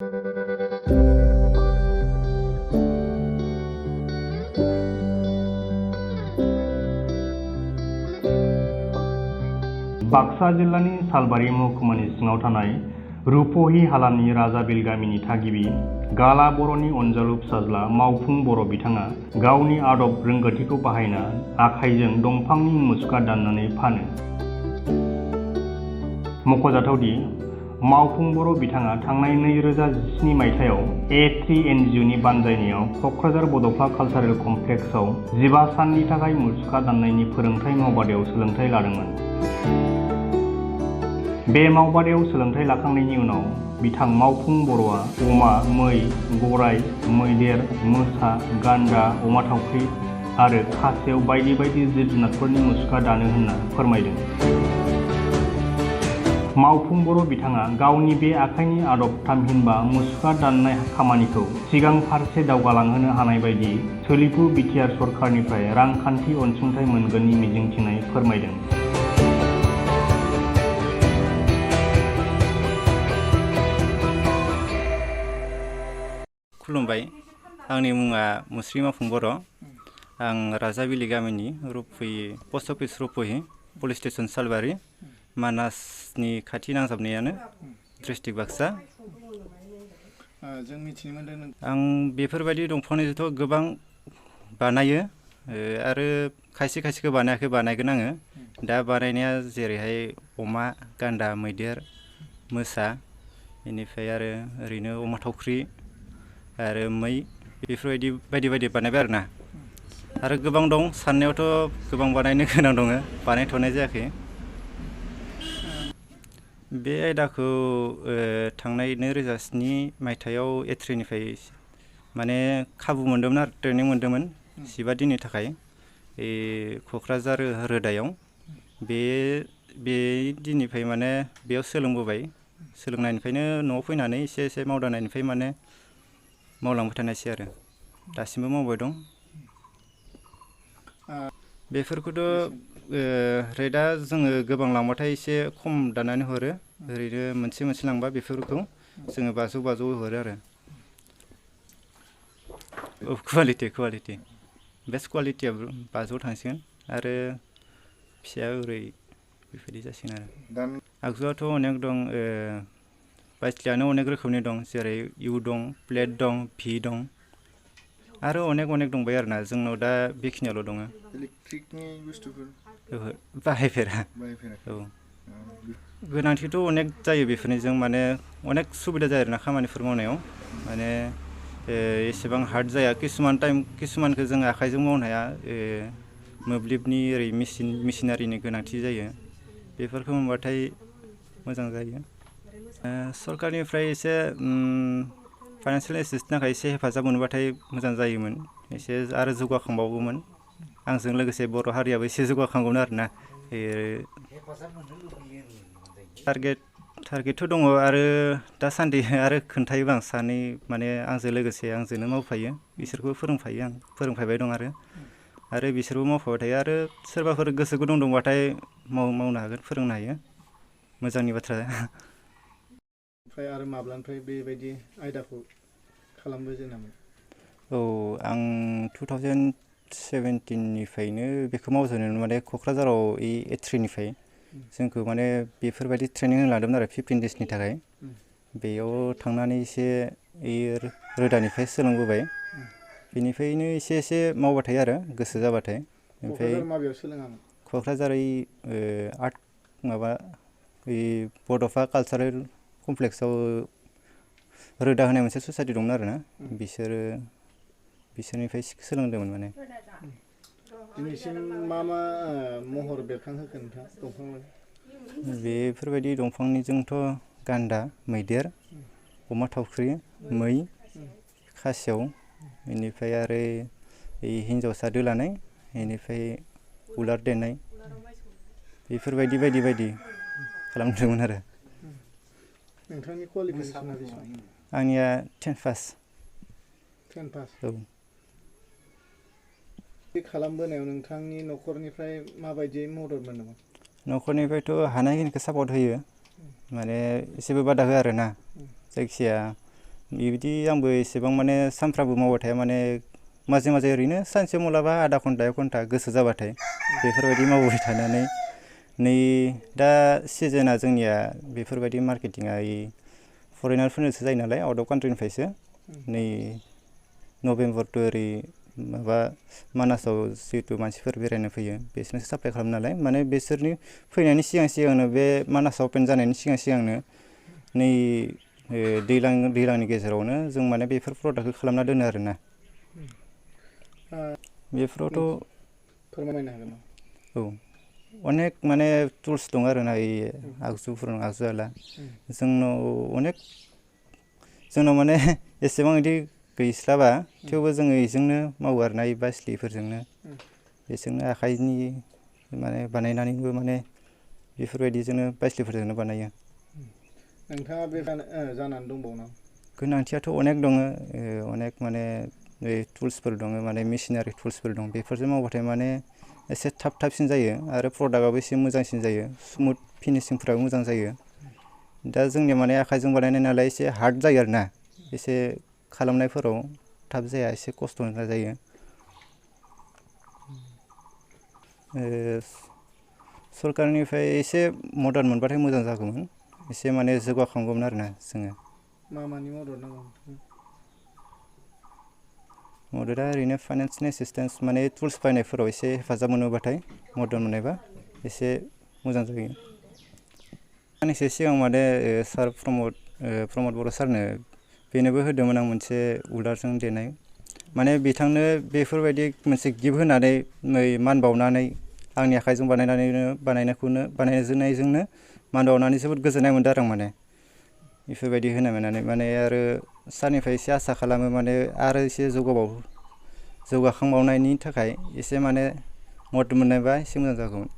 बाक्सा जिल्लानि सालबारि महकुमानि सिङाव थानाय रुपहि हालामनि राजाबिल गामिनि थागिबि गाला बर'नि अनजालु फिसाज्ला मावफुं बर' बिथाङा गावनि आदब रोंगौथिखौ बाहायना आखाइजों दंफांनि मुसुखा दाननानै फानो। मख'जाथावदि मावफुं बर' बिथाङा थांनाय 2017 मायथाइयाव A3NGOनि बानजायनायाव क'क्राझार बड'फा कालचारेल कमप्लेक्सआव 15 साननि थाखाय मुसुखा दाननायनि फोरोंथाय मावबादायाव सोलोंथाय लादोंमोन। बे मावबादायाव सोलोंथाय लाखांनायनि उनाव बिथां मावफुं बर'आ अमा, मै, गराय, मैदेर, मोसा, गान्दा, अमा थावख्रि आरो खासेव बायदि बायदि जिब जुनारफोरनि मुसुखा दानो होनना फोरमायदों। मावफुं बर' बिथाङा गावनि बे आखाइनि आदब थामहिनबा मुसुखा दाननाय खामानिखौ सिगां फारसे दावगालांहोनो हानाय बायदि सोलिफु बिटिआर सरकारनिफ्राय रांखान्थि अनसुंथाइ मोनगोननि मिजिंथिनाय फोरमायदों। खुलुमबाय, आंनि मुङा मुस्रि मावफुं बर'। आं राजाबिलि गामिनि रुपहि पस्ट अफिस रुपहि पुलिस स्टेसन सालबारि मानासनि खाथि नांजाबनायानो डिस्ट्रिक्ट बाक्सा। जों मिथिनो मोनदों आं बेफोरबायदि दंफांनिथ' गोबां बानायो आरो खायसे खायसेखौ बानायगोन आङो। दा बानायनाया जेरैहाय अमा, गान्दा, मैदेर, मोसा, बेनिफ्राय आरो ओरैनो अमा थावख्रि आरो मै बेफोरबायदि बायदि बायदि बानायबाय आरोना। आरो गोबां दं, साननायावथ' गोबां बानायनो गोनां दङ, बानायथ'नाय जायाखै। बे आयदाखौ थांनाय 2017 मायथाइयाव A3निफ्राय माने खाबु मोन्दोंमोन आरो ट्रेनिं मोन्दोंमोन 15 दिननि थाखाय क'क्राझार रोदायाव। बे दिननिफ्राय माने बेयाव सोलोंबोबाय। सोलोंनायनिफ्रायनो न'आव फैनानै एसे एसे मावदांनायनिफ्राय माने मावलांबाय थानायसै आरो दासिमबो मावबाय दं। बेफोरखौथ' रेटआ जोङो गोबां लांबाथाय एसे खम दानानै हरो। ओरैनो मोनसे लांबा बेफोरखौ जोङो 500 हरो आरो। कुवालिटि बेस्ट कुवालिटिया 500 थांसिगोन आरो फिसाया ओरै बेबायदि जासिगोन आरो। आगजुआथ' अनेक दं, बायस्लायानो अनेक रोखोमनि दं, जेरै इउ दं, प्लेट दं, भि दं आरो अनेक दंबाय आरोना। जोंनाव दा बेखिनियाल' दङ। इलेक्ट्रिकनि बुस्थुफोर बाहायफेरा। औ, गोनांथिथ' अनेक जायो बेफोरनिजों, माने अनेक सुबिदा जायो आरोना खामानिफोर मावनायाव। माने एसेबां हार्ड जाया। किसुमानखौ जों आखाइजों मावनो हाया, मोब्लिबनि ओरै मेसिनारिनि गोनांथि जायो। बेफोरखौ मोनबाथाय मोजां जायो। सरकारनिफ्राय एसे फाइनान्सियेल एसिस्टेन्सनि थाखाय एसे हेफाजाब मोनबाथाय मोजां जायोमोन, एसे आरो जौगाखांबावगौमोन। आंजों लोगोसे बर' हारियाबो एसे जौगाखांगौमोन आरोना। टारगेटथ' दङ आरो दासान्दि आरो खोन्थायोबो आं सानै माने आंजोंनो मावफायो, बिसोरखौ फोरोंफायबाय दं आरो बिसोरबो मावफाबाय थायो। आरो सोरबाफोर गोसो गुदुं दंबाथाय मावनो हागोन, फोरोंनो हायो, मोजांनि बाथ्रा। ओमफ्राय आरो माब्लानिफ्राय बेबायदि आयदाखौ खालामबोजेनामोन? औ, आं 2017निफ्रायनो बेखौ मावजेननो, माने क'क्राझाराव A3निफ्राय जोंखौ माने बेफोरबायदि ट्रेनिं लादोंमोन आरो 15 डेसनि थाखाय। बेयाव थांनानै एसे रोदानिफ्राय सोलोंबोबाय, बेनिफ्रायनो एसे मावबाय थायो आरो गोसो जाबाथाय। ओमफ्राय माबायाव सोलोङामोन? क'क्राझार आर्ट बड'फा कालचारेल कमप्लेक्सआव रोदा होनाय मोनसे ससाइटि दंमोन आरोना, बिसोरनिफ्राय सोलोंदोंमोन माने। दिनैसिम मा महर बेरखांहोखो नोंथाङा दंफां? बेफोरबायदि दंफांनिजोंथ' गान्दा, मैदेर, अमा थावख्रि, मै, खासेव, बेनिफ्राय आरो हिन्जावसा दोलानाय, बेनिफ्राय उलार देनाय, बेफोरबायदि बायदि खालामदोंमोन आरो। नोंथांनि क्वालिफिकेसना बेसेबां? आंनिया 10 पास। 10 पास? औ। बे खालामबोनायाव नोंथांनि न'खरनिफ्राय माबायदि मदद मोनदोंमोन? न'खरनिफ्रायथ' हानायखिनिखौ सापर्ट होयो, माने एसेबो बादा होआ आरोना। जायखिजाया बिदि आंबो एसेबां माने सानफ्रामबो मावबाय थाया माने माजे माजे ओरैनो सानसे माब्लाबा आधा घन्टा 1 घन्टा गोसो जाबाथाय बेफोरबायदि मावबाय थानानै नै दा सिजोना जोंनिया बेफोरबायदि मार्केटिंआ फरेनारफोरनोसो जायो नालाय आउट अफ कान्ट्रिनिफ्रायसो नै नभेम्बर टु ओरै माबा मानासाव जिहेतु मानसिफोर बेरायनो फैयो बिसोरनोसो साप्लाय खालामो नालाय माने बिसोरनि फैनायनि सिगांनो बे मानास अपेन जानायनि सिगांनो नै दैज्लांनि गेजेरावनो जों माने बेफोर प्रडाक्टखौ खालामना दोनो आरोना बेफोरावथ' फोरमायनो हागोन नामा? औ अनेक माने टुल्स दं आरोना आगजुफोर आगजु आला जोंनाव माने एसेबां बिदि गैस्लाबा थेवबो जोङो बेजोंनो मावो आरोना बासलिफोरजोंनो बेजोंनो आखाइनि माने बानायनानैबो माने बेफोरबायदिजोंनो बासलिफोरजोंनो बानायो। नोंथाङा बे जानानै दंबावो नामा? गोनांथियाथ' अनेक दङ अनेक माने टुल्सफोर दङ माने मेसिनारि टुल्सफोर दं बेफोरजों मावबाथाय माने एसे थाबसिन जायो आरो प्रडाक्टआबो एसे मोजांसिन जायो स्मुथ फिनिशिंफ्राबो मोजां जायो। दा जोंनिया माने आखाइजों बानायनाय नालाय एसे हार्ड जायो आरोना एसे खालामनायफोराव थाब जाया एसे खस्थ' जायो। सरकारनिफ्राय एसे मदद मोनबाथाय मोजां जागौमोन एसे माने जौगाखांगौमोन आरोना जोङो। मानि मदद नांगौ? मददआ ओरैनो फाइनान्सियेल एसिस्टेन्स माने टुल्स बायनायफोराव एसे हेफाजाब मोनोबाथाय मदद मोननायबा एसे मोजां जायो। साननैसो सिगां माने सार प्रमद बर' सारनो बेनोबो होदोंमोन आं मोनसे उलारजों देनाय माने बिथांनो बेफोरबायदि मोनसे गिफ्ट होनानै मान बावनानै आंनि आखाइजों बानायनायजोंनो मान बावनानै जोबोद गोजोननाय मोनदों आरो आं माने बेफोरबायदि होनो मोननानै माने आरो सारनिफ्राय एसे आसा खालामो माने आरो एसे जौगाखांबावनायनि थाखाय एसे माने मदद मोननायबा एसे मोजां जागौमोन।